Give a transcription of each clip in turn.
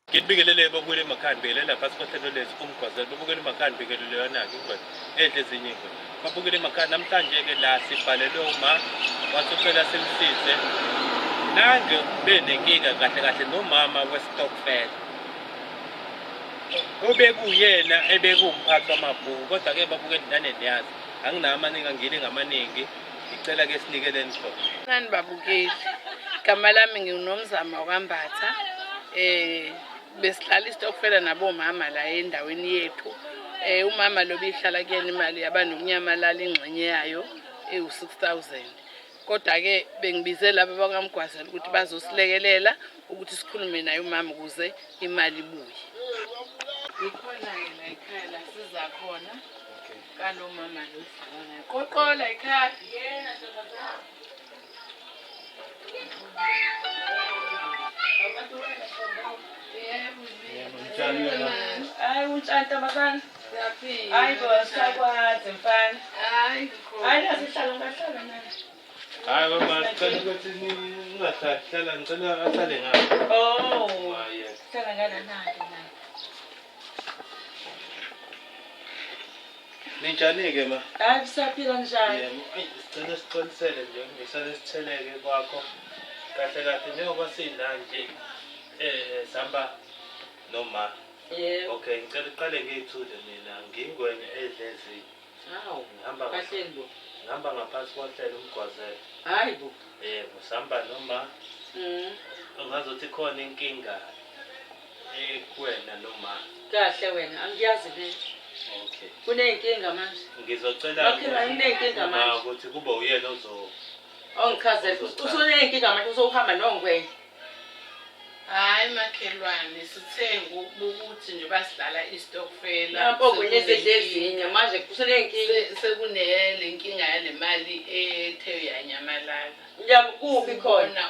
Ngibingelele babukeli emakhaya ngibingelela phasi kohlelo lethu umgwazelo babukeli emakhaya ngibingelele yona-ke ingwenya edla ezinye ingwenya babukeli emakhaya namhlanje-ke la sibhalelwe uma wathi ucela simsize nange benenkinga kahle kahle nomama westokfela obekuyena ebekuwumphathi wamabhuku kodwa-ke babukeli nane niyazi anginawo amaningi angiyile ngamaningi ngicela ke sinikeleni khona. Nani babukeli. Igama lami nginguNomzamo wakwaMbatha. Eh besidlala isitokfela nabomama la endaweni yethu. Eh umama lo bihlala kuyena imali yaba nokunyamalala ingxenye yayo ewu-6000. Kodwa ke bengibize laba bakamgwazela ukuthi bazosilekelela ukuthi sikhulume naye umama ukuze imali ibuye. Ikhona-ke la ekhaya la siza khona. Kalo mama lo sidlala naye. Qoqola ekhaya. Yena ntombazane. Hayi untshani ntombazane. Siyaphila. Hayi bo sakwazi mfana. Hayi ngikhona. Hayi nasihlala ungahlala nani. Hayi mama sicela ukuthi ningahlali hlala ngicela ahlale ngapha. Oh. Hayi yes. Hlala ngala nake nani. Ninjani-ke ma? Hayi siyaphila njani? Yebo, eyi sicela sixolisele nje ngisale sitheleke kwakho. Kahle kahle njengoba sila nje eh sihamba noma. Yebo. Okay, ngicela uqale ngiyithule mina ngingwenye edlezi. Hawu. Ngihamba Kahleni bo. ngihamba ngaphansi kohlelo umgwazelo. Hayi bo. Yebo, sihamba noma ungazothi khona inkinga ekuwena noma. Kahle wena angiyazi le. Okay. Kuneyinkinga manje. Ngizocela Makhelwane, kuneyinkinga uma manje. ukuthi kube uyena ozo Ongichazele usuneyinkinga manje usohamba nongwenya. Hayi makhelwane sithe ngokuthi nje basidlala istokfela. Nampo ngwenye ezinye manje kuseneyinkinga. Sekunele nkinga yale mali ethe yanyamalala. Ngiyakuphi khona? Sibona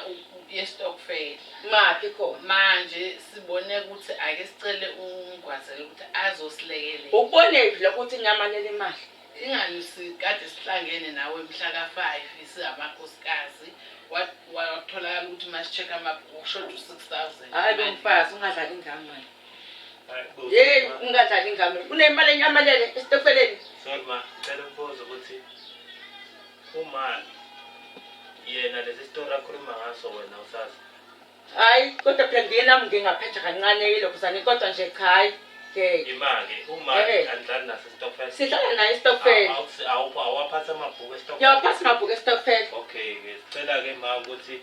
yestokfela. Maphi khona? Manje sibone ukuthi ake sicele umgwazela ukuthi azosilekelela. Ukubonephi lokho ukuthi inyamalele imali? Ingani sikade sihlangene nawe mhla ka-5 singamakhosikazi watholakala ukuthi masi-check amabhuku kushoda u-6 000. Hayi bo mfazi ungadlali ingami mani. Hayi, bo, Yeyi ma. ungadlali ingami. Kunemali enyamalele esitokfeleni. Sorry ma, ngicela ukubuza ukuthi uma yena lesi sitori akhuluma ngaso wena usazi. Hayi kodwa phela ngiye nami ngingaphetha kancane yilokho sani kodwa nje cha hayi ngeke. Imake uma Eh. anidlali naso isitokfela. Sidlala naye isitokfela. Awuphathi amabhuku esitokfela. Ngiyawaphatha amabhuku esitokfela. Okay, sicela ke ma ukuthi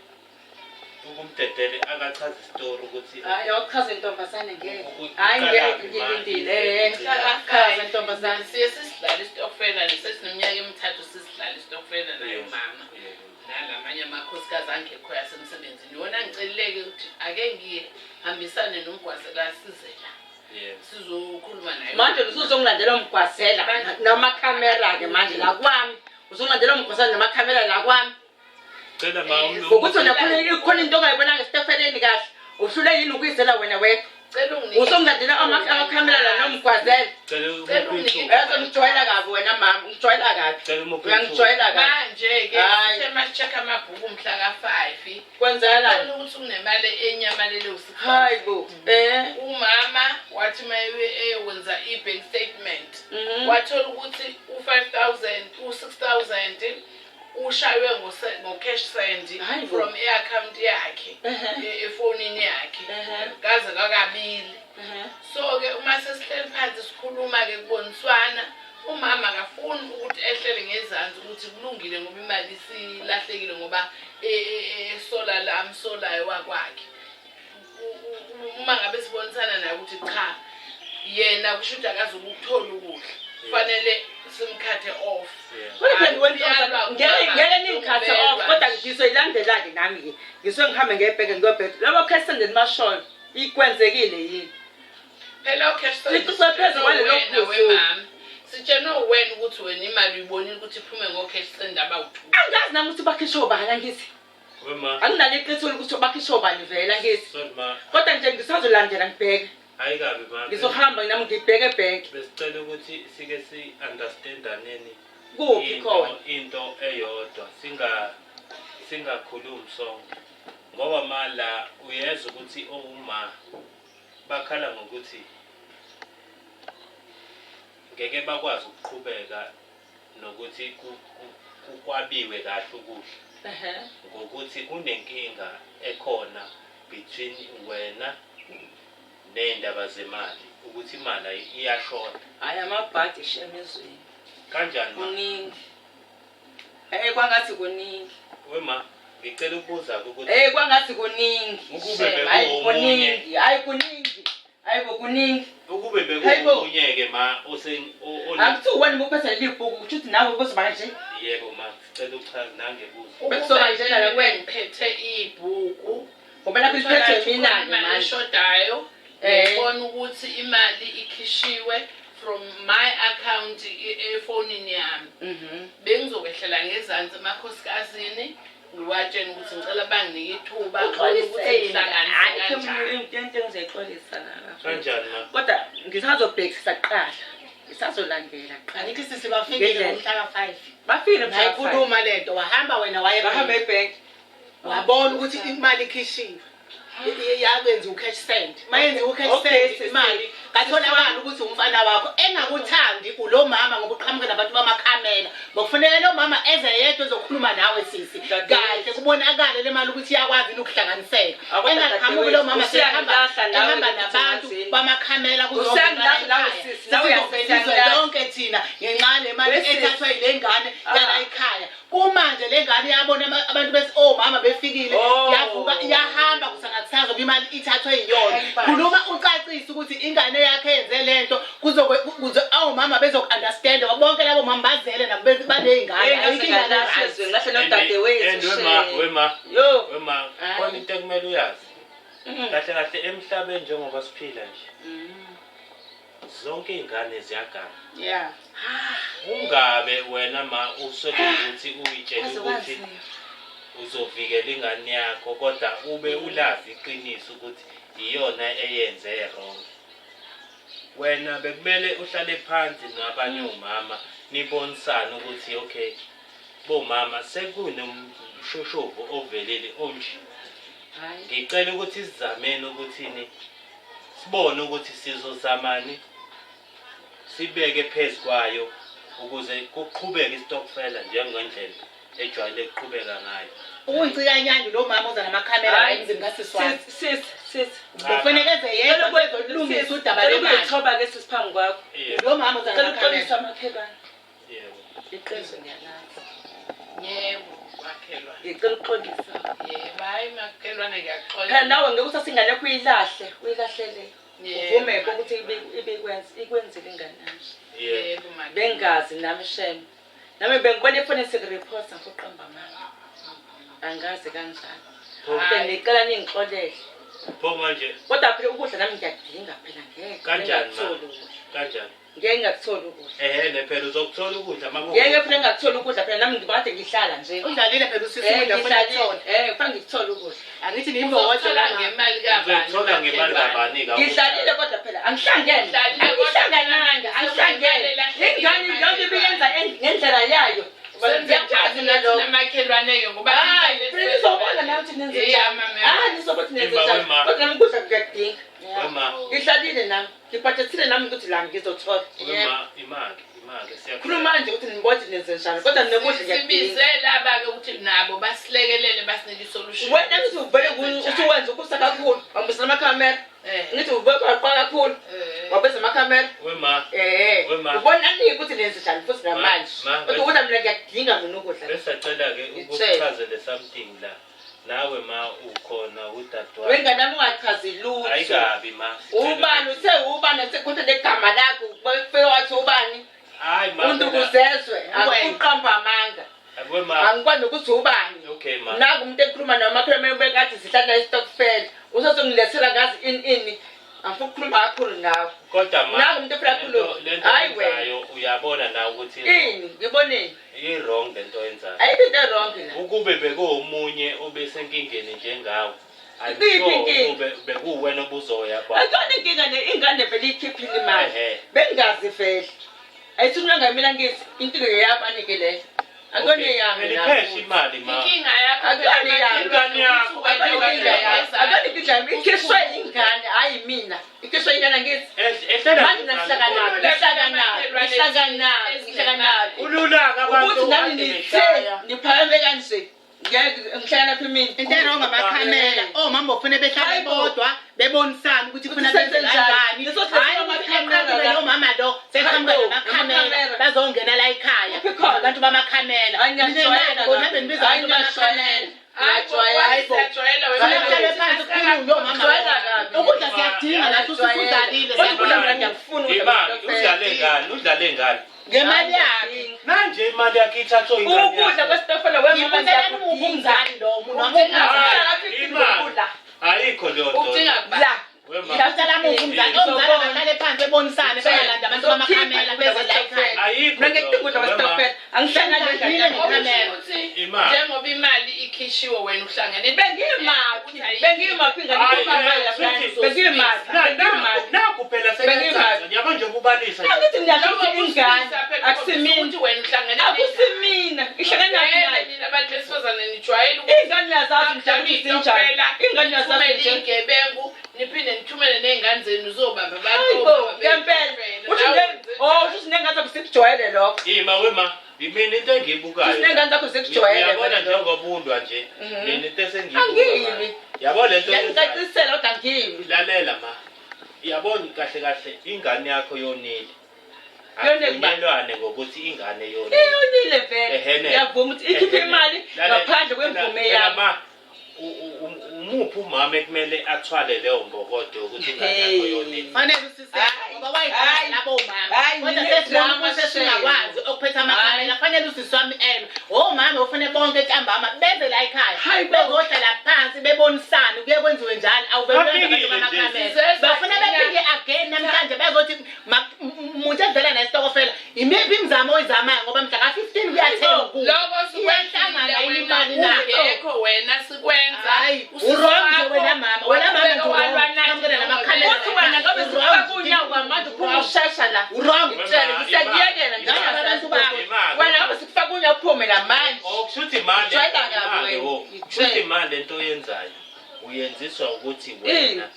ukumdedele akachaze isitori ukuthi Hayi awuchaze ntombazane ngeke. Hayi Uqalaphi, ngeke ma? ngilindile. Eh Mhla chaza ntombazane. Siye sisidlala isitokfela nje sesineminyaka emithathu sisidlala isitokfela naye Yes. umama. Yebo. Nalamanye amakhosikazi angekhoyo asemsebenzini. Wona ngicelileke ukuthi ake ngihambisane nomgwazela asize la. Yebo. Sizokhuluma naye. Manje usuzongilandela umgwazela namakhamera ke manje la kwami. Uzongilandela umgwazela namakhamera la kwami. Cela ma Ngokuthi wena khona khona into ongayibonanga esitokfeleni kahle. Uhlule yini ukuyizela wena wedwa? Cela unginike. Usongilandela amakhamera la nomgwazela. Cela Cela umuphe unginike- ithuba. Yazi ngijwayela kabi wena mama, ungijwayela kabi. Cela umuphe ithuba. Uyangijwayela kabi. Manje-ke Hhayi. sithe masi-check amabhuku mhla ka-5 Kwenzakalani? thola ukuthi kunemali enyamalele u-6 Hayi bo. Eh. Umama wathi uma eyenza i-bank statement wathola ukuthi u-5000 u-6000 ushaywe ngo-cash send Hayi bo. from i-account yakhe efonini yakhe kaze kakabili. So-ke uma sesihleli phansi sikhuluma-ke kuboniswana umama akafuni ukuthi ehlele ngezansi ukuthi kulungile ngoba imali isilahlekile ngoba esola la amsolayo wakwakhe. Uma ngabe sibonisana naye ukuthi cha yena kusho ukuthi akazukukuthola ukudla kufanele simkhathe off. Kodwa phela wena ngeke ngeke ningikhathe off kodwa ngizoyilandela-ke nami-ke. Ngisuke ngihambe ngebheke ngiyobheka. Labo cash send nibashoyo ikwenzekile yini? Phela u-cash send Sicwe phezu kwalelo wena phuzu. wemama. Sitshenwe uwena ukuthi wena imali uyibonile ukuthi iphume ngo-cash send abawu-2. Angazi nami ukuthi bakhishwe obani angithi. Wema. Anginalo iqiniso lokuthi bakhishwe obani vele angithi. Sorry ma. Kodwa nje ngisazolandela ngibheke. Hayi kabi ma. Ngizohamba nami ngibheke ebhenki. Besicela ukuthi sike si understandaneni Kuphi into khona? into eyodwa singa singakhulumi sonke. Ngoba ma la uyezwa ukuthi owuma Bakhala ngokuthi ngeke bakwazi ukuqhubeka nokuthi kukwabiwe kahle ukudla ngokuthi kunenkinga ekhona between wena ney'ndaba zemali ukuthi imali iyashoda. Hhayi amabhadi shem ezweni. Kanjani ma? Kuningi. Eh kwangathi kuningi. Wema ngicela ukubuza ukuthi Eh kwangathi kuningi. Ukube Shem, hayi bekuwomunye. kuningi. Hayi kuningi. Hayi bo kuningi. Ukube Hayibo. bekuwomunye-ke ma Akuthiwa wena ubuphethe leli bhuku kusho ukuthi nawe kuzoba nje. Yebo ma, sicela ukuchaza nangebuzo. Bekuzoba njena la kuwena. Ngiphethe ibhuku. Ngoba lapho liphethe mina-ke Imali manje. eshodayo. Ngibona ukuthi imali ikhishiwe from my account efonini yami. Bengizokwehlela ngezansi emakhosikazini ngiwatshene ukuthi ngicela banginike ithuba ngibone ukuthi Uxoliseni. ngihlanganise Hayi kanjani. into engizoyixolisa la. Kanjani ma? Kodwa ngisazobhekisisa kuqala. Ngisazolandela kuqala. Angithi sisi bafikile Ngendlela. ngomhla ka-5. Bafile mhla ka-five. Nayikhuluma lento wahamba wena waye Bahamba ebhenki. wabona ukuthi imali ikhishiwe. Yakwenza u-cash send. Mayenza u-cash Okay, send sisi. imali katholakala ukuthi umfana wakho engakuthandi ulo mama ngoba uqhamuke nabantu bamakhamela. Bokufuneka lo mama eze yedwa ezokhuluma nawe sisi. Dadewethu. Kahle kubonakale le mali ukuthi iyakwazi yini ukuhlanganiseka. Awu, kodwa Engaqhamuki lo mama dadewethu, sehamba usuyangilahla nawe ehamba ukuthi nabantu ungazini. bamakhamela Usuyangilahla nawe sisi, nawe Sizovela izwe uyangilahla. lonke thina ngenxa le mali Wesisi. ethathwa yile ngane Ah. yala ekhaya. Kumanje le ngane yabona abantu besi omama befikile Oh. yavuka iyahamba kusangakusaza ngoba imali ithathwe yiyona. Hayi, bandla. Khuluma ucacise ukuthi ingane yakhe yenze lento kuzobe kuze omama bezoku-understand bonke labo mama bazele nabo baney'ngane. Hey, Ayikho ingane ngahle right. ezweni, ngahle nodadewethu. And wema she. wema Yo. wema Hayi. khona into ekumele uyazi. Kahle kahle emhlabeni njengoba siphila nje. Zonke iy'ngane ziyaganga. Yeah. Ungabe wena ma usekuwukuthi uyitshele ukuthi uzovikela ingane yakho kodwa ube ulazi iqiniso ukuthi iyona eyenze wrong. Wena bekumele uhlale phansi nabanye omama nibonisane ukuthi okay bomama sekunomshoshovu ovelile onje. Hayi. Ngicela ukuthi sizameni ukuthini sibone ukuthi sizozamani sibeke phezu kwayo ukuze kuqhubeke isitokfela njengendlela ejwayele ukuqhubeka ngayo. Ukuyicikanyana lo mama oza namakhamera la Hayi. emzini kasisi wami. Sis, sis, sis. Kufuneka eze yedwa ezolungisa udaba Cela lwemali. ukuyithoba ke sisi phambi kwakho. Yebo, Lo mama oza Cela namakhamera. uxolisa makhelwane. yebo. Iqiniso ngiyalazi. Yebo, makhelwane. Ngicela ukuxolisa. Yebo, hayi makhelwane ngiyaxola. Phela nawe ngeke uthathe ingane yakho uyilahle, uyilahlele. Yebo, Uvume ukuthi makhelwane. ibikwenze, ikwenzile ingane yami. Yebo. Yebo, makhelwane. Bengazi nami shem. Nami bengibona efonini sekureport ngiqamba amanga. Angazi kanjani. Pho Hayi. Bengicela ningixolele. pho manje Kodwa phela ukudla nami ngiyakudinga phela ngeke. Kanjani, ma? Ngingakutholi ukudla. Kanjani? Ngeke ngingakutholi ukudla. Ehhe phela uzokuthola ukudla uma Ngeke phela ngingakutholi ukudla phela nami ngibade ngihlala nje. Udlalile phela usisi Eh, ukudla kufanele ngihlalile. akuthole. Eh, kufanele ngikuthole ukudla. Angithi niyimbokodo Uzokuthola la mama. ngemali kabani? Uzokuthola ngemali kabani ka? Ngidlalile kodwa phela angihlangene. Udlalile kodwa Angihlangananga, angihlangene. Ingane yonke ibiyenza ngendlela yayo. Ngiyakwazi nalokho. Namakhelwane-ke ngoba Hayi, imali phela nizobona nawe ukuthi nenze Yeah, njani. mama. Hayi, nizobona ukuthi nenze Ima, njani. wema. Kodwa nami ukudla ngiyakudinga. Wema, Ngihlalile nami. Ngibhajethile nami ukuthi la ngizothola. wema imali, imali siyakhuluma. Khuluma nje ukuthi nibona ukuthi nenze njani. Kodwa nokudla ngiyakudinga. Sibize laba-ke ukuthi nabo basilekelele basinike isolution. Wena ngithi uvele usuwenza ukusa kakhulu. Wambisa amakhamera. Eh. Ngithi uvele waqala kakhulu. Eh. Wabeza amakhamera. Wema, Eh. Wema. Ubona nini ukuthi nenze njani futhi namanje. Ma, Kodwa ukudla mina ngiyakudinga mina ukudla. besacela ke Ngitshele. ukuchazele something la. Nawe ma ukhona udadewabo. Wengane yami ungachazi lutho. Ayikabi ma. Ubani uthe ubani sekuthi negama lakho kufike wathi ubani Hayi ma. uNdukuzezwe Wena. akuqamba amanga. Wema. Angikwazi nokuthi ubani. Okay ma. Naku umuntu ekhuluma nomakhelwane bekade sihlala naye istokfela. Usazongilethela ngazi ini ini. Angifuni ukukhuluma kakhulu nawe. Kodwa ma. Naku umuntu ephila kakhulu. Lento Hayi wena. oyenzayo uyabona na ukuthi Ini ngiboneni. i-wrong lento oyenzayo. Ayikho into wrong la. Ukube bekuwomunye obesenkingeni njengawe. I'm Iyiphi sure inkinga? ukube bekuwena obuzoya kwa. Akuyona inkinga le ingane vele ikhiphile imali. Ehhe. Bengazi vele. Ayithunywa ngamina ngithi inkinga yeyabani ke leyo. Akuyona eyami Phela nami. iphesha imali ma. Inkinga yakho Akuyona eyami. Ingane yakho, Akuyona inkinga yami. Akuyona inkinga yami. Ikhishwe ingane hayi mina. Ngihlala ngihlala ngihlala ngihlala. Kulula-ke abantu Ukuthi nami kade nithe beshaya. niphakame kanje. Ngeke ngihlala lapha imini. Into e-wrong amakhamera. Omama bofuna behlale Hayi bo. bodwa bebonisana ukuthi Ukuthi kufuna benze senze njani. kanjani. Ngizothi Hayi lesi ukuthi amakhamera eqhamuke la. lo mama lo seqhamuka Hayi bo, namakhamera namakhamera. bazongena la ekhaya. Kuphi khona? Abantu bamakhamera. Hayi, ngiyajwayela Ninemali bona kabi. benibiza Hayi, abantu bamakhamera. ngiyajwayela. Hayi bo. Funa kuhlale phansi kukhulunywe omama. Ngijwayela kabi. Ukudla siyakudinga nathi usufudalile. Kodwa ukudla mina ngiyakufuna ukudla Imali, kwesitokfela. udlale ngani udlale ngani Ngemali yakhe. manje imali yakhe ithathwe ingane Ukudla yakhe. kwesitokfela wemama Ngibuzela umuphi umzali lo umuntu Hayi, imali. Ayikho leyo nto. Udinga kuba. La. Wema. Ngibuzela muphi umzali. Omzali abahlale phansi bebonisane bengalanda abantu bamakhamera beze la ekhaya. Ayikho Mina ngiyakudinga ukudla leyo nto, wema. kwesitokfela. Angihlangani Ngidlile nengane. ngekamera. Ukuthi Imali. njengoba imali ikhishiwe wena uhlangene Bengiyimaphi? Bengiyimaphi ingane Hayi, ikhipha imali eh, lapha? sweetie. Bengiyimaphi? Bengiyimaphi? Nakhu phela Bengiyimali. sekuyacaca yabo nje ukubalisa nje. Angithi ngiyasho ukuthi ingane akusimina. ukuthi wena uhlangene Akusimina. Ihlangene naphi Vele nayo? nina abantu besifazane nijwayele Ingane uyazazi nje ukuthi zinjani. Ingane uyazazi nithumele nje. iy'gebengu niphinde nithumele ney'ngane zenu zobamba Hayi bo, ngempela. Uthi ne oh, uthi nengane zakho sikujwayele lokho. Ima wema, mina into Uthi engiyibukayo. nengane zakho sikujwayele. Uyabona njengoba ulwa nje, mina into esengiyibukayo. Angilwi. Yabo le nto oyenzayo. Ngiyakucacisela kodwa angilwi. Lalela ma. Yabona kahle kahle ingane yakho yonile. Yonile kuba? Akuvunyelwane ngokuthi ingane yonile. Iyonile vele. Ehene. Ngiyavuma ukuthi ikhiphe Ehene. imali Lalela, ngaphandle kwemvume phela yami. ma, umuphi umama ekumele athwale leyo mbokodo yokuthi ingane yakho Hey. yonile? Fanele usiseke Hayi, ngoba wayidlala hayi, labo mama. hayi, Kodwa nine sesibona drama ukuthi sesingakwazi okuphetha amakhamera. Fanele usisi wami elwe. Omama ufanele bonke ntambama beze la ekhaya. Hayi bo. Bezohlala phansi bebonisane kuye kwenziwe njani awubelwe Bafikile abantu nje. bamakhamera. Bafuna befike again namhlanje bezothi umuntu edlala naye isitokofela imiphi imizamo oyizamayo ngoba mhla ka-15 kuyathenga ukudla. Loko Iyahlangana sikwenzile yini wena imali na? ungekho wena sikwenza. Hayi, Usisi u-wrong nje wakho wena mama. Wena mama nje waqhubeka u-wrong. walwa nathi Qhamukela namakhamera. Uthi wena ngabe sikufaka unyawo kwamanje uphuma ushasha la. U-wrong. Ngitshele ngisiyakuyekela nje. Ngaba abantu bakho. Imali. Wena ngabe sikufaka unyawo uphume la manje. Oh, kushuthi imali. Ujwayela kabi imali, wena. oh. Ngitshele. Kushuthi imali lento oyenzayo uyenziswa ukuthi wena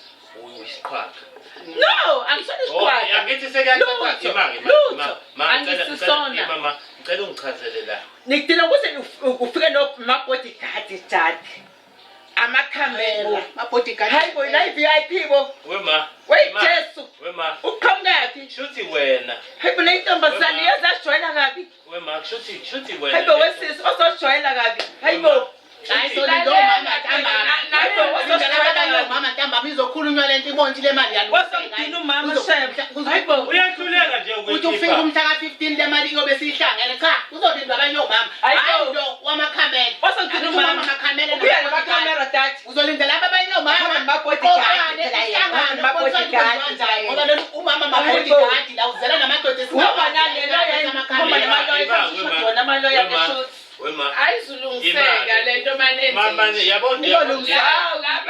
uyisiqhwaga. No, angisona Oh, isiqhwaga. angithi sekuyacaca Lutho, imali, lutho. ma, Angisisona. ma, ngicela ungichazele la. Ngidinga ukuthi ufike no-bodyguard dade. Amakhamera. Ama-bodyguard. Hayi bo, la i-VIP bo. Wema. Wey ima, Jesu. Wema. Uqhamukaphi? Kushuthi wena. Hayi bo, le ntombazane Wema. iyozajwayela kabi. Wema, kushuthi kushuthi wena. Hayi bo wesisi ozojwayela kabi. Hayi bo. Hayi solinda omama ntambama. Hayi bo, Lindela abanye omama ntambama izokhulunywa lento ibone ukuthi le mali yalungiseka. Wasongidina umama shem. Hayi bo. Uyahluleka nje Uthi ufika ukuyikhipha. umhla ka-15 le mali iyobe siyihlangene. Cha, kuzolindwa abanye omama. Hayi bo. Hayi lo wamakhamera. Wasongidina Angithi umama. amakhamera Ubuya namakhamera dade. Uzolindela laba abanye omama. Hamba nama-bodyguard Obane, phela yena. ihlangane, Hamba nama-bodyguard kuboniswane kwenziwa Ngoba lolu umama Hayi bo. ma-bodyguard la uzela namadoda Uhamba nale loya, uhamba namaloya, Ima, namaloya wema, eshothi. Wema. Ayizulungiseka Imali. lento mane Mama, yabo Iyolungiseka.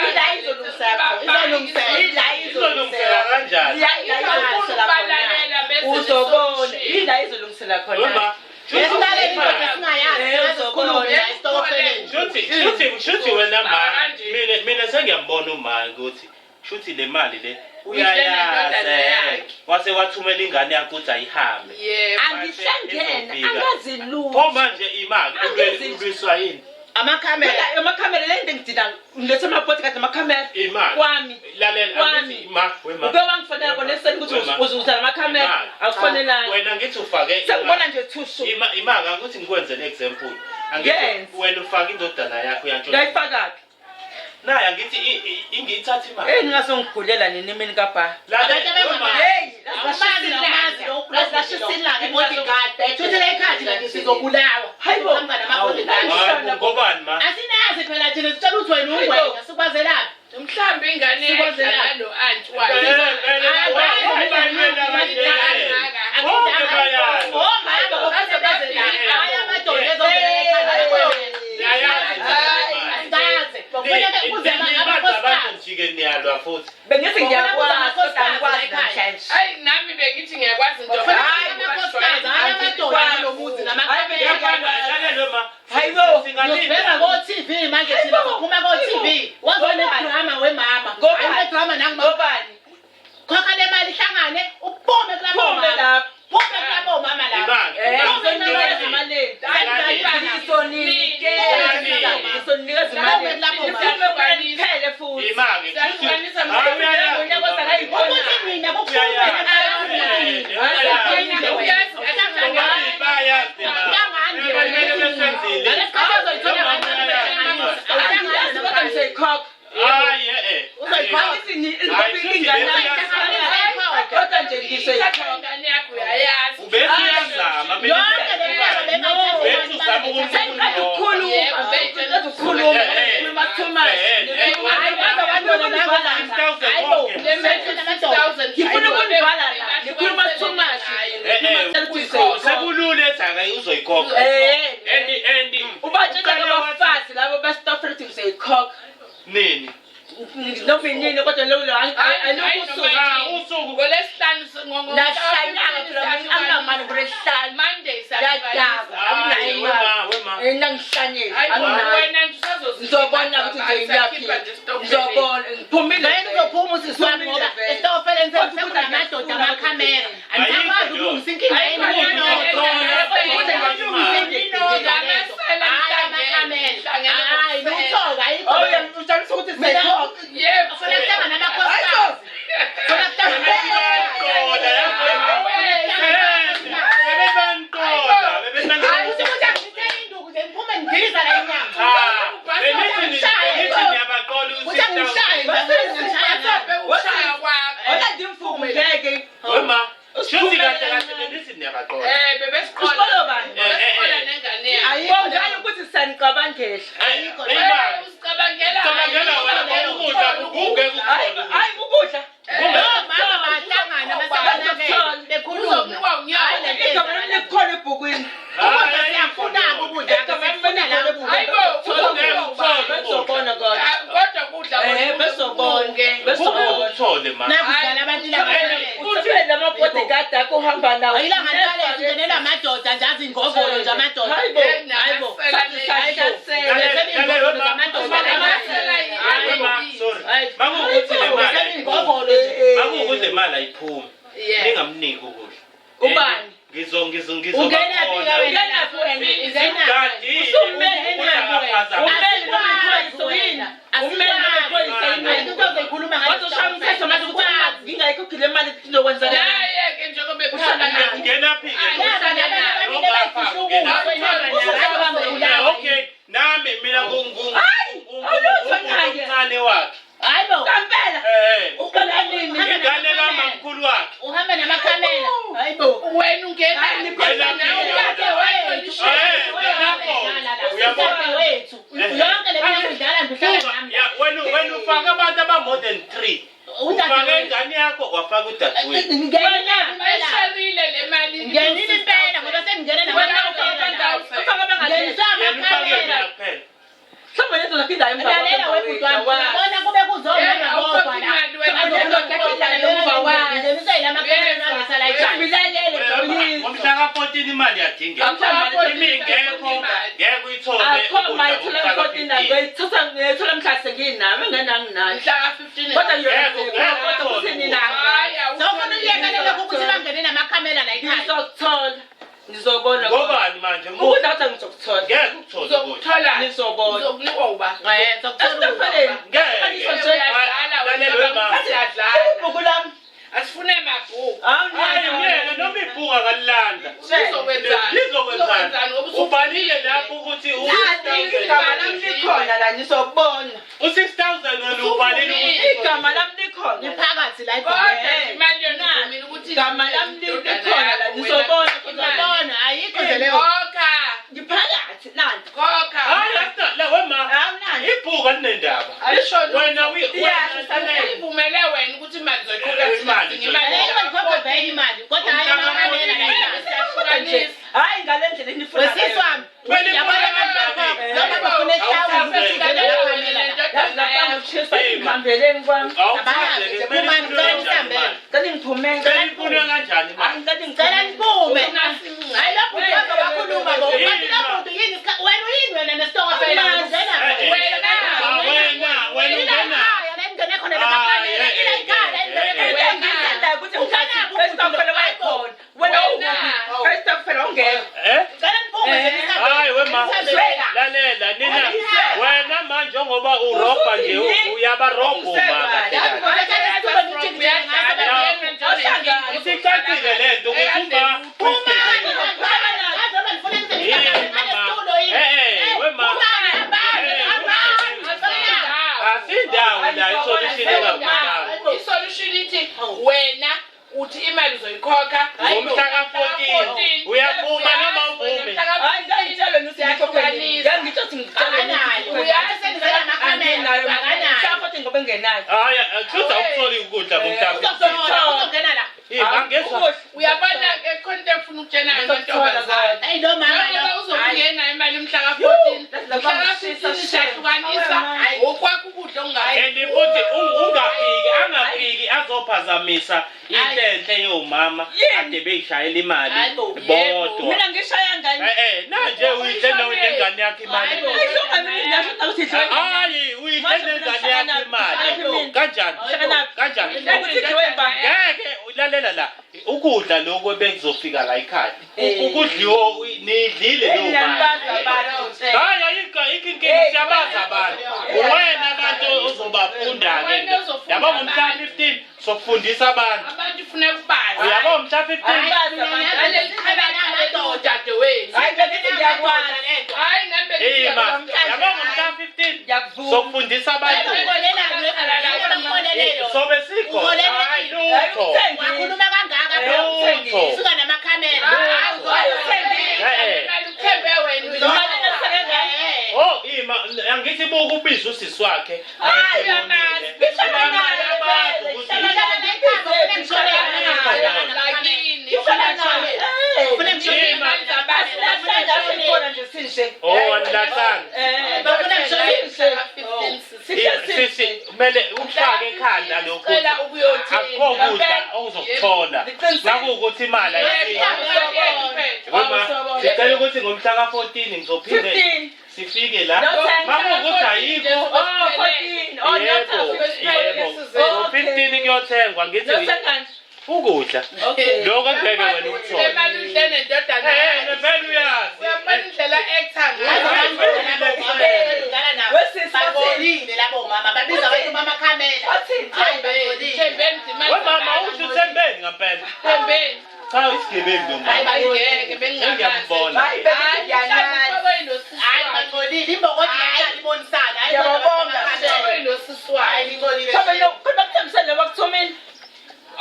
Ila izolungiseka khona. Izolungiseka. Ila Izolungiseka kanjani? Ila izolungisela khona. Uzobona. Ila izolungisela khona. Wema. Esilaleli indoda esingayazi. Eh, Singaze sikhulume la esitokofeleni. Shuthi shuthi shuthi wena ma Kanje. mina mina sengiyambona uma ukuthi shuthi le mali le Uyidle nendodana uyayazi yakhe. wase wathumela ingane yakhe ukuthi ayihambe Yebo. Angihlangene, Izofika. angazi lutho. pho manje imali Angizi- ulwiswa yini Amakhamera. Phela amakhamera le nto ngidina ngilethe ama-bodyguard namakhamera. imali Kwami. lalela Kwami. angithi ma wema Uke wangifonela kona ekuseni ukuthi Wema. uza namakhamera. Imali. Akufonelanga. wena ngithi ufake imali. Sengibona nje thushu. Ima imali angithi ngikwenzele example angithi Yes. wena ufake indodana yakho uyantshontsha Ngayifakaphi? naye angithi ingiyithatha imali Hey ningazongigulela nini imini kabha. Lalela, Abantu abangamazi. wema. Hey, Awumazi nawumazi lo lashisa ilanga i-bodyguard. Thuthe la ikhadi kanti sizobulawa. Hayi bo. Uqhamuka nama-bodyguard. Hayi, ngobani ma Asinazi phela thina sitshela ukuthi wena Hayi bo. ungwenya sikwazelaphi. Mhlawumbe ingane Sikwazelaphi. yayidla nalo anti wayo. Bonke bayalwa. Omama baze bazelaphi. Hayi amadoda ezongena ekhaya lakwena. Niyayazi nje le mali. Asikaze. Kufuneka kuze Nibaza abantu amakhosikazi. nijike niyalwa futhi Bengithi ngiyakwazi Ngokubona kodwa angikwazi amakhosikazi namhlanje. Hayi nami bengithi ngiyakwazi nje. Kufuneka Hayi, amakhosikazi, hayi amadoda kulo muzi namakamera. Lalelwe ma Hayi bo. singalinda Ngiyobheka ko-TV manje thina Hayibo. siphuma ko-TV. Wazona Ngobani? idrama wemama. Ngobani? Ayikho idrama nangimama. Ngobani? Khokha le mali ihlangane. Phume kulabo Phume mama. lapho. Phume kulabo mama lapho. Imali. Ngizonikeza imali. Ngizonikeza. Ngizonikeza imali. Niphume kuphele futhi. Imali. Siyahlukanisa Hayi, uyayazi. Ukuthi mina kukhulume Uyazi Bayazi imali. Kumele besenzile. Ngalesikhathi ozoyithola Angiyazi kodwa ngizoyikhokha. Hayi, eh. Angithi ilingana. Kodwa nje ngizoyikhokha. ingane yakho uyayazi. Ubethu uyazama. Yonke le nto Ubethu uzama ukumfuna. Sengiqeda ukukhuluma. Ngiqeda ukukhuluma. Ngikhuluma too much. Hayi, baze wantona nangala. 6,000 konke. Le mali 6,000 Ngifuna ukunivala la. Ngikhuluma too much. Eh, eh. Sekulula ethi akayi uzoyikhokha. Eh. And Ubatshela abafazi labo besitofela ukuthi ngizoyikhokha. nini? Noma inini kodwa lokho alukho usuku. Ah, usuku Ngolwesihlanu Nahlanyanga phela mina anginamali ngolwesihlanu. Monday Ngiyadakwa anginayo Hayi, imali. wema, wema. Mina ngihlanyele Hayi anginayo. wena nje usazozi Ngizobona ukuthi ngizoyaphi. Ngizobona ngiphumile. Vele uzophuma usisi wami ngoba esitofeleni sekunamadoda amakhamera. Anisakwazi ukulungisa inkinga yenu Hayi lutho-ke ayikho. Oh yeah, utshengisa ukuthi sizoyikhokha. Yebo. Funa kuhlangana amakhosikazi. Funa kuhlangana Bebebanqola, bebebanqola. Kusho ukuthi angithe induku nje ngiphume ngidiza la inyama. Cha, benithi niyabaqola Kuthi angishaye nje ngishaya ngani. Ushaya kwakho. Ola ndimfume ngeke. Wema, shuthi kahle kahle benithi niyabaqola. Eh bebesiqola. Usikolo bani? Bebesiqola nengane yakho. Bongani ukuthi siyanicabangela. Ayikho. Eh, Usicabangela. Cabangela wena ngoba ukudla kungeke Hayi ukuthole. hayi ukudla. Omama bahlangana basebanakele bekhuluma. Uzokunikwa unyaka. Igama lami likhona ebhukwini. Ukudla siyafunaka ukudla sifuna la ukudla. Hayibo, Ungeke ukuthole ukudla. Bezobona kodwa. Kodwa kudla Eh bezobona. Kungeke Bezobona. ukuthole ma. Nakudlala abantu laba. Uthule lama-bodyguard akho uhamba nawo. Ayilanga ntale singenelwa amadoda nje azingovolo nje amadoda. Hayibo. Hayibo. Wema, sorry. Makuwukuthi le mali ayiphumi. Ingovolo nje. Makuwukuthi le mali ayiphumi. Yeah. Ningamniki ukudla. Ubani? Ngizo ngizo Ungenaphi ke ngizobakhona. wena? Ungenaphi wena? Ungenaphi? Kanti Usumele ukudla Umele noma iphoyisa yini? Umele noma iphoyisa yini? Ayikho into ozoyikhuluma ngale Wathi ushaya umthetho manje ukuthi uma ngingayikhokhile le mali kuzokwenzakala. Naye ke njengoba Uhlangana Ungenaphi ke? Laba laba ababili abayifihla ukudla. Yeah, okay. Nami mina Hayi, awulutho naye. ngumncane wakhe. Hayibo. Kampela. Eh. Uqala nini? Ingane kamamkhulu wakhe. Uhamba namakhamera. Hayibo. wena ungena Hayi, nikhona. Udadewethu. Yonke le minyaka udlala nje uhlala nami. Ya, wena wena ufaka abantu aba more than 3. Ufake Udadewethu. ingane yakho wafaka udadewethu. Ngenile impela. Bayisharile le mali. Ngenile impela ngoba sengingene Wena namakhamera. ufaka Ufaka Ngeniswa Yena ufake amakhamera. mina kuphela. Mhlawumbe lendoda yakho idla emva Lalela webhuti wami. Uyabona kube kuzomama Eh, bodwa awukhokhi la. imali wena. Lendoda yakho idla emva kwami. Ngeniswa yilamakhamera angasala ekhaya. Ngilalele Joyce. Ngomhla ka-14 imali iyadingeka. Ngomhla Imi ingekho ngeke uyithole. Akho ukudla mayithola ngomhla 14 ka-15. ngiyithatha ngiyithola mhla senginayo engenanginayo. Mhla ka-15. Kodwa Ngeke, ngeke kodwa kuthini na? Hayi, Sewufuna ukuyeka lokho ukuthi bangene namakhamera la ekhaya. Ngizokuthola. Ngizobona. Ngobani manje? Ukudla kodwa ngizokuthola. Ngeke ukuthole ukudla. Uzokuthola. Ngizobona. Uzokunikwa uba. Eh, sokuthola ukudla. Esitoffeleni. Ngeke. Uyadlala Lalela wena, wema. siyadlala. Ibhuku lami. Asifune mabhuku. Hayi Awunayo. myeke noma ibhuku akalilanda. Uzokwenzani? Lizokwenzani? Ngoba usu- Ubhalile lapho ukuthi Igama lami likhona la ngizobona. u-6000 wena ubhalile ukuthi Igama lami likhona. Liphakathi la Kodwa ebhokisini. imali yona uvumile ukuthi Igama lami likhona la ngizobona. Uzobona ayikho nje leyo. Khokha. Ngiphakathi nanti. Khokha. Hayi asina la wema. Awunani. Ibhuku alinendaba. Alisho lutho. Wena Iyasho, wena Ivumele wena ukuthi imali zoyikhokha Imali thina sidinga imali. Ayikho likhokha vele imali kodwa hayi amakhamera la ekhaya. Kodwa nje hayi ngale ndlela enifuna Wesisi wami. Wena Uyabona ifuna abantu noma bafuna ehlawulo Awuthazeke. amakhamera la. Yazi lapha ngishisa ngihambeleni kwami. Awuthazeke kumele ifunwe kanjani imali? Cela ngiphume. Kumele ifunwe kanjani imali? Angicela Cela ngiphume. niphume. Hayi lo bhuti wake wakhuluma bo. Kanti lo bhuti yini wena uyini wena nesitokofela wena ungena Eh, eh. Wena. Ah, wena wena Ila ungena. ekhaya la engene khona namakhamera. Ila ekhaya la engene Eh, eh, khona. Ngithandayo ukuthi ngithathe esitofela Wena manje ngoba urobha nje uyabarobha uma kahle kahle. Isicacile le nto ukuthi uma Asindawo la isolution engaphumanga. Isolution ithi wena uthi imali uzoyikhokha Ngomhla ka-14 uyavuma noma uvume? Hayi, ngangitshela wena ukuthi ngikhokhele. Ngangitsho ukuthi ngitshela wena ukuthi Anginayo. Mhlawumbe ngoba engenayo. Hayi, kushuthi awukutholi ukudla ngomhla ka-15. Ima ngezwa. Uyabona ke khona into efuna ukutshena yona ntombazane. Njengoba uzokungena imali mhla ka-14, mhla ka-15 siyahlukanisa okwakho ukudla okungayi. And futhi ungafiki angafiki azophazamisa into enhle yomama kade beyishayela imali Hayi bo. bodwa. Mina ngishaya ngani? Eh nanje uyidle nengane yakho imali. Ayihluka mina ngisho ukuthi idliwe. Hayi uyidle nengane yakho imali. Kanjani? Kanjani? Ukuthi idliwe ngubani? Ngeke ulalela la ukudla lokho bekuzofika la ekhaya. Ukudliwa nidlile leyo mali. Ngiyabazi abantu. Hayi ayikho ayikho inkinga siyabazi abantu. Wena abantu ozobafunda ke. Wena ozofunda Yabo ngomhla abantu. 15 sokufundisa abantu. Abantu funa kubazi. Uyabo mhla 15 Ngiyabazi abantu. Naleli qhala udadewenu. Hayi bengithi ngiyakwazi. Hayi nami Ima. Yabo ngomhla 15 Ngiyakuvuma. sokufundisa abantu. Sobe sikho. Hayi lutho. Wakhuluma kangaka Lutho. usuka namakhamera. Uthembe wena. Imali engaseke ngayo. Oh ima angithi buka ubiza usisi wakhe. Hayi, uyamazi. Uyamazi ukuthi Lakini. Ima. Asilahlanga sikhona nje sinje. Oh anilahlanga. Sisi kumele ukufake ekhanda lokhu. Cela ukuyothenga. Akukho kudla ozokuthola. Nakuwukuthi imali ayifiki. Wema, sicela ukuthi ngomhla ka-14 ngizophinde 15. sifike la. No, ten. Makuwukuthi ayikho. Oh, 14. Oh, Yebo, yebo. Ngo-15 kuyothengwa ngithi ukudla. Okay. Lokho angeke wena ukuthole. Imali udle nendodana. Eh, vele uyazi. Uyabona indlela actor ngayo. Babolile labo mama babiza abantu bamakhamera. Wathini? Thembeni imali. Wemama usho uthembeni ngampela. Thembeni. Cha isigebengu lo mama. Hayi ngeke bengingazi. Ngiyambona. Hayi bengithi ngiyanazi. Hayi bangcolile imbokodo ibonisana. Ngiyababonga. Hayi nosisi wakhe. lingcolile. Mhlawumbe kodwa kuthembisene bakuthumile.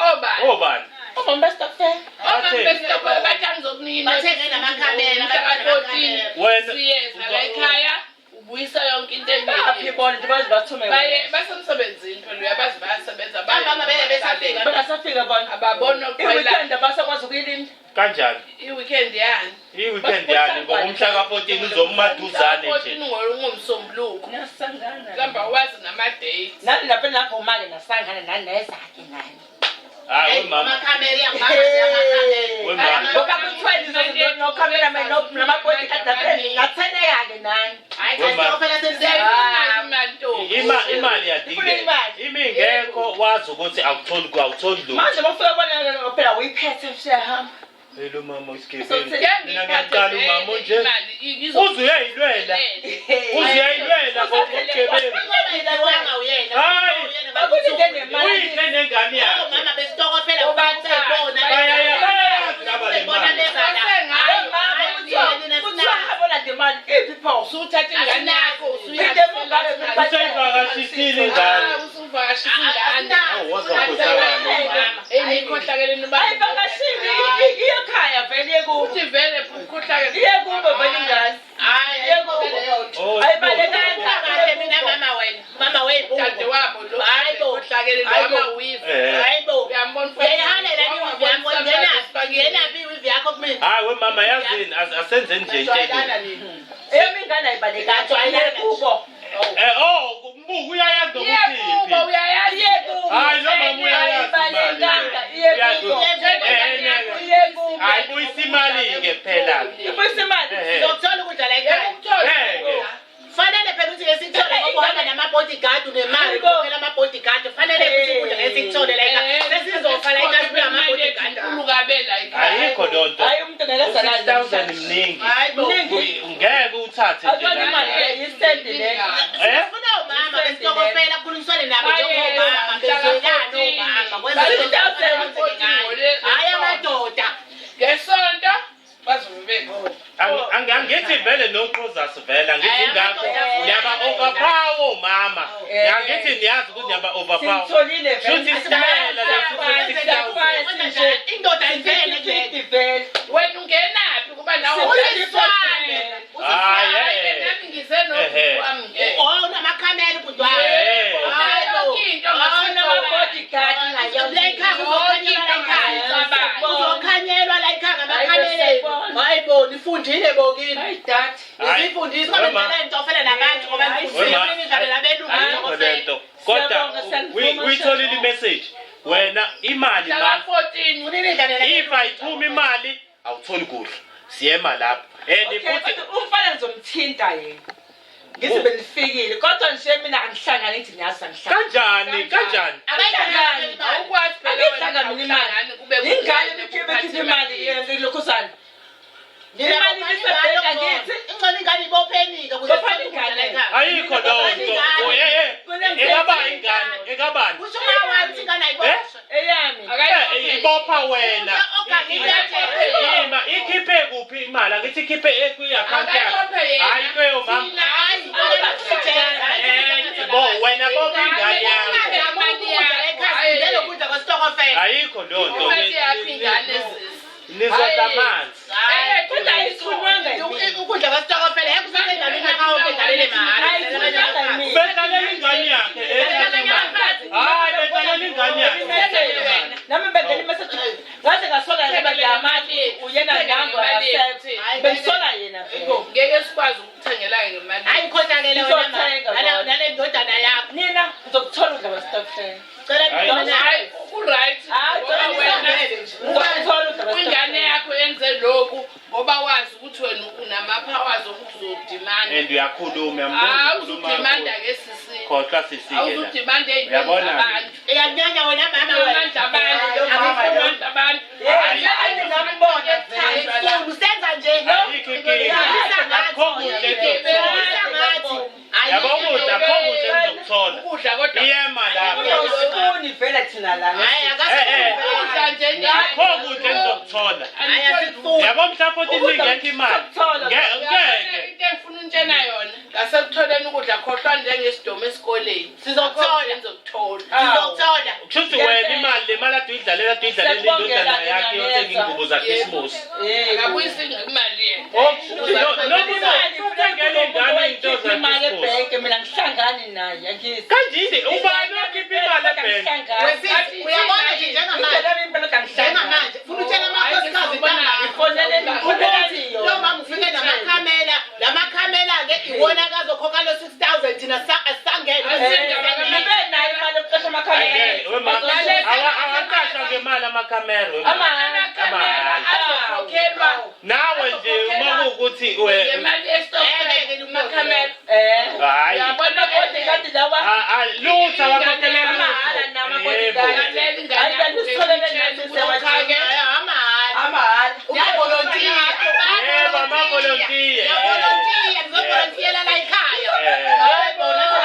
Obani? Obani? Omama besitokfela. Omama besitokfela bathi angizokunika Bathenge namakhamera, Mhla ka-14 Wena siyeza la ekhaya ubuyisa yonke into Baphi engekho. bona nje baze bathume. Baye basemsebenzini phela uyabazi bayasebenza Abama bele besafika. Bengasafika bona. Ababona ukuphela I-weekend abasakwazi ukuyilinda. kanjani? i-weekend yani. I-weekend yani ngoba umhla ka-14 uzobumaduzane nje. 14 ngomsombuluko. Nasangana. Mhlawumbe awazi nama-dates. Nani lapha navuma-ke nasangana nani nezakhe nani. Hayi wemama. Amakhamera iyakubazi Wemama. Ngoba kuthiwa nokhameraman nama-bodyguard natheneka-ke nani. Hayi cha phela senze. Imali ntombi. Ima imali Ifuna iyadingeka. imali. Ima ingekho wazi ukuthi awutholi awutholi lutho. Manje bafika bona phela uyiphethe usiyahamba. Hello mama isigebengu. Uzothini? Mina ngiyaqala umama nje. Imali Uze uyayilwela. Uze uyayilwela ngobugebengu. Hayi. Bakulinde nemali. Uyidle nengane yakhe. Mama besitokofela ubona. Bayayazi laba le mali. Mama kuthiwa habona le mali iphi pho? Usuthatha ingane yakho Phinde mungane Useyivakashisile ingane. usuvakashisa ingane. Awu wazakhohlakala lo mama. Eyi ikhohlakele noba. Ayivakashile iye ekhaya vele iye kubo. Uthi vele ukhohlakele. Iye kubo vele ingane. Hayi. Iye kubo. Oh, Ayibalekanga. Kahle mina mama wena. Mama weyibhuku. Dade wabo lo Hayi bo. ukhohlakele lo Hayi bo. amawivu. Eh. Hayi bo. Uyambona Uyayihalela iwivi yakho ngenaphi? Ngenaphi iwivi yakho kumina? Hayi wemama yazini asenzeni nje into Jwayelana eni. nini? Eyami ingane ayibalekanga iye kubo. Eh oh mbuku uyayazi Iye nokuthi kubo iphi. uyayazi. Iye kubo. Hayi lo mama uyayazi imali. Ayibalekanga iye kubo. Eh Iye kubo. Hayi buyisa imali ke phela. Ibuyisa imali. Eh. Uzokuthola ukudla la ekhaya. Ngeke. Fanele phela ukuthi ngesikuthole ngoba uhamba nama-bodyguard unemali Hayibo. ukhokhela ama-bodyguard. Fanele ukuthi ukudla ngesikuthole la ekhaya. Sesizofa la ekhaya sibuya ama-bodyguard. Ayikho lonto. Hayi umuntu ngeke azalale. 6000 mningi. Hayi bo. Mningi. Ngeke uthathe nje. Akuyona imali le, yisende. mama. Angithi niyazi ukuthi niyaba overpower. Simtholile vele. Shuthi isitayela la. Indoda ivele nje. Vele. Wena ungenaphi kuba nawe Usiswane. Hayi, eh. Nami ngize nobhuti wami nje. Oh, unamakhamera ubhuti wami. Eh. Hayi bo. Yonke into Awunama-bodyguard La ekhaya kuzokhanyelwa la ekhaya. Kuzokhanyelwa la ekhaya ngamakhamera. Hayi bo, nifundile bo kini. Hayi dad. Hayi. Nifundiswa ngendlela entofela nabantu ngoba nifundile Wema. imidlalo nabelungu. Ayikho lento. Kodwa Siyabonga, siyalivuma, uyitholile imessage. Wena imali Mhla ma. ka-14 Unemidlalo If ayithumi imali awutholi kudla. Siyema lapho. And Okay, futhi kodwa umfana ngizomthinta yena. Ngithi benifikile kodwa nje mina angihlangani ngithi niyazi angihlangani. kanjani kanjani? Angihlangani. Awukwazi phela wena Angihlangani mina imali. awuhlangani kube Ingane kuwena ekhiphe kuphatha imali imali. lokhuzana. Imali isebhenka ngithi Ingcono ingane ibophenike ukuze Bophani ingane. Ayikho leyo nto. Oh, eh eh. Ekaba ingane, ekabani? Kusho uma wathi ingane ayiboshwe. eyami. Eh, ibopha wena. Akayibophe. Ima ikhiphe kuphi imali? Angithi ikhiphe kwi-account yakhe. Akayibophe yena. Hayi kuyo mama. Thina, Hayi, Eh, bo wena bopha ingane yakho. Ukudla kwesitokofela. Ayikho leyo nto. Imali yakho ingane sisi. Nizodla amanzi. Eh, Kodwa ayithunywanga yimina. Ukudla kwesitokofela ngeke usesendaweni unyaka wonke edlalele mahhala. Ayithunywanga yimina. Bedlalela ingane yakhe ethatha imali. Hayi bedlalela ingane yakhe. Nami bengena imessage ngaze ngasola ngoba ngiyamazi uyena nango akasekho. Bengisola yena vele. Ngeke sikwazi ukukuthengela ngemali. Hayi khohlakele wena Ngizothenga mama. kona. Nale ndodana yakho. Nina ngizokuthola udla kwesitokfela. Cela Hayi. ndodana yakho. Hayi, ku-right. Hayi, Ngoba wena Ngizokuthola udla kwingane yakho yenze lokhu ngoba wazi ukuthi wena unama-powers okuthi uzodimanda. And uyakhuluma uyambona Hayi, ukhuluma uzudimanda kakhulu. ke sisi. Khohlwa sisi ke la. Awuzudimanda ey'ntweni Uyabona? zabantu. Iyakunyanya wena mama wena. Amandla abantu, amandla abantu. Hayi ngambona vele. Ayifuni usenza nje. Ayikho inkinga. Akukho kuhle engizokuthola. Ubonisa ngathi. Yabo ukudla akukho kuhle engizokuthola. Ukudla kodwa. Iyema lapho. Uyawusifuni vele thina lana. Hayi Eh, eh. akasifuni. Ukudla nje Akukho kuhle engizokuthola. Hayi asifuni. Yabo mhla 14 ingekho imali. Ngeke. Into engifuna untshena yona ngasekutholeni ukudla khohlwa njengesidomu esikoleni. Sizokuthola. Ngizokuthola. Sizokuthola. Kusho ukuthi wena imali le mali ade uyidlalela ade uyidlalela indodana yakhe yothenga ingubo zaKhisimusi. Akabuyisi imali yena. Oh, kusho ukuthi nokuthengela ingane into imali zaKhisimusi. ebhenki mina ngihlangani naye angizi. Kanjini ubani okhipha imali ebhenki? Wesisi uyabona nje njengamanje. Njengamanje funa utshela amakhosikazi ntambama ukuthi lo mama ufike namakhamela lamakhamela ke iwona akazokhokha lo 6000 thina asangene. Ngibe nayo imali yokuqasha Angeke, wema. amakhamera. Awaqashwa ngemali amakhamera wema. Amakhamera azokhokhelwa Nawe nje uma kuwukuthi ngemali yesitokfela amakhamera. Eh. hayi. Uyabona Bodyguard lawa. Ah, ah, lutho awakhokhele Amahhala lutho. nama Yebo. bodyguard. Lalela ingane Hayi, yakho usitholele utshele nathi ukuthi cha-ke, Amahhala. Amahhala. Uyavolontiya. Yebo, amavolontiya. Uyavolontiya, ngizovolontiya la ekhaya. Eh. Hayi bo, nathi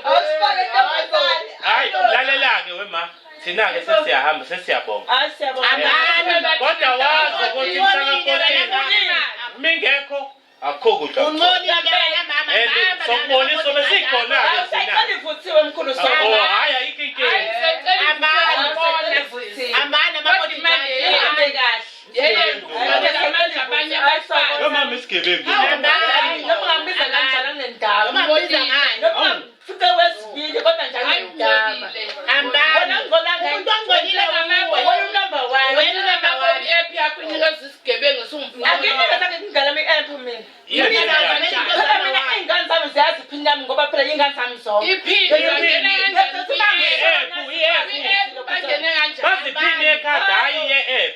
Awusifake ntombazane. Hayi, lalela-ke wema. Thina-ke sesiyahamba sesiyabonga. Hayi siyabonga. Amani. Kodwa wazi ukuthi mhla ka-14 mingekho akukho kudla. Uncolile wena mama. And Hamba sokubonisa sobe sikhona-ke Hayi thina. usayicela ivuthiwe mkhulu Oh, sona. hhayi ayikho Hayi, inkinga. siyacela Amani. ukubona sisi. Amani Kodwa imali ama-bodyguard. Ihambe kahle. Yeye, ukutholela amandla abanye abafana. Wemama isigebengu. Amani. Noma ungambiza kanjani anginendaba. Noma ngibiza ngani? Noma ungamfice wesibili kodwa njalo Hayi, nginendaba. ungcolile. Hambani. Wena ngolanga Umuntu ongcolile Wena wuwe. Wena unumber one. Wena unumber one. I-app yakho inikeza isigebengu esiwumfana. Anginika sakhe ngingane i-app mina. Yenzenjani? Phela mina iy'ngane zami ziyazi iphini lami ngoba phela iy'ngane zami zonke. Iphini bangene kanjani kwi-app? I-app, i-app. Kwi-app bangene kanjani? Baziphini ekhadi, hhayi ye-app.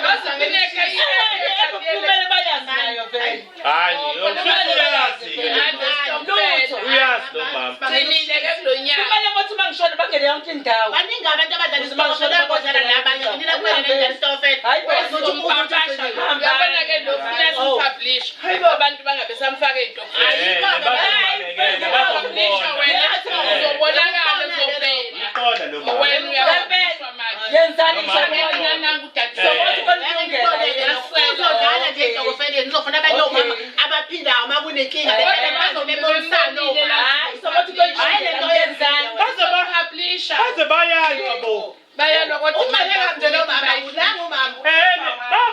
Baziphine ekhaya, I-app kumele bayazi nayo vele. Hhayi, kusho uyazi-ke lo mama. Lutho. Uyazi lo mama. Qinile ke kulo nyaka. Kumele ukuthi uma ngishona bangene yonke indawo. Baningi abantu abadlala isitokofela abadlala nabanye. Nina kumele nidlale isitokofela. Hayi bo. Uzompapasha. Uyabona ke lo funa simpublish. Abantu bangabe samfaka ey'tokfeleni. Eh, bazombalekela, Publisha bazombona. wena uzobonakala uzovela. Iqola lo mama. Wena uyapublishwa manje. Yenzani Noma- njalo. Nanangu udade. Sokuthi kwalungela. Uzodlala nje esitokofeleni. Nizofuna abanye omama abaphindayo uma kunenkinga. Behlale phansi bebonisana omama. Hayi sokuthi Baze bayalwa bo. Bayalwa kodwa Uma nje lo mama ulanga umama. Eh,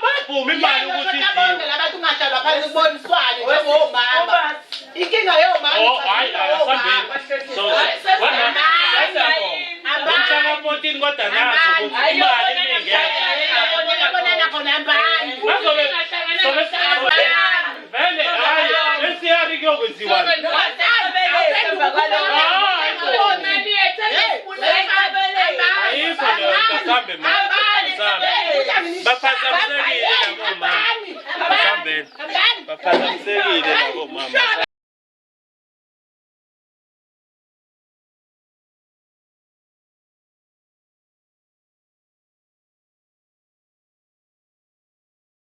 bayavuma imali ukuthi idliwe. Bonke labantu ungahlalwa phansi kuboniswane njengomama. Inkinga yomama. Oh, hayi, hayi, asambeni. So, wena, Umhla ka-14 kodwa nazi ukuthi imali ibingekho. Bonana khona hambani. Bazobe sobe vele hayi NCR kuyokwenziwa. Ayikho leyo nto asambe ma. Asambe. Baphazamisekile labo mama. Asambeni. Baphazamisekile labo mama.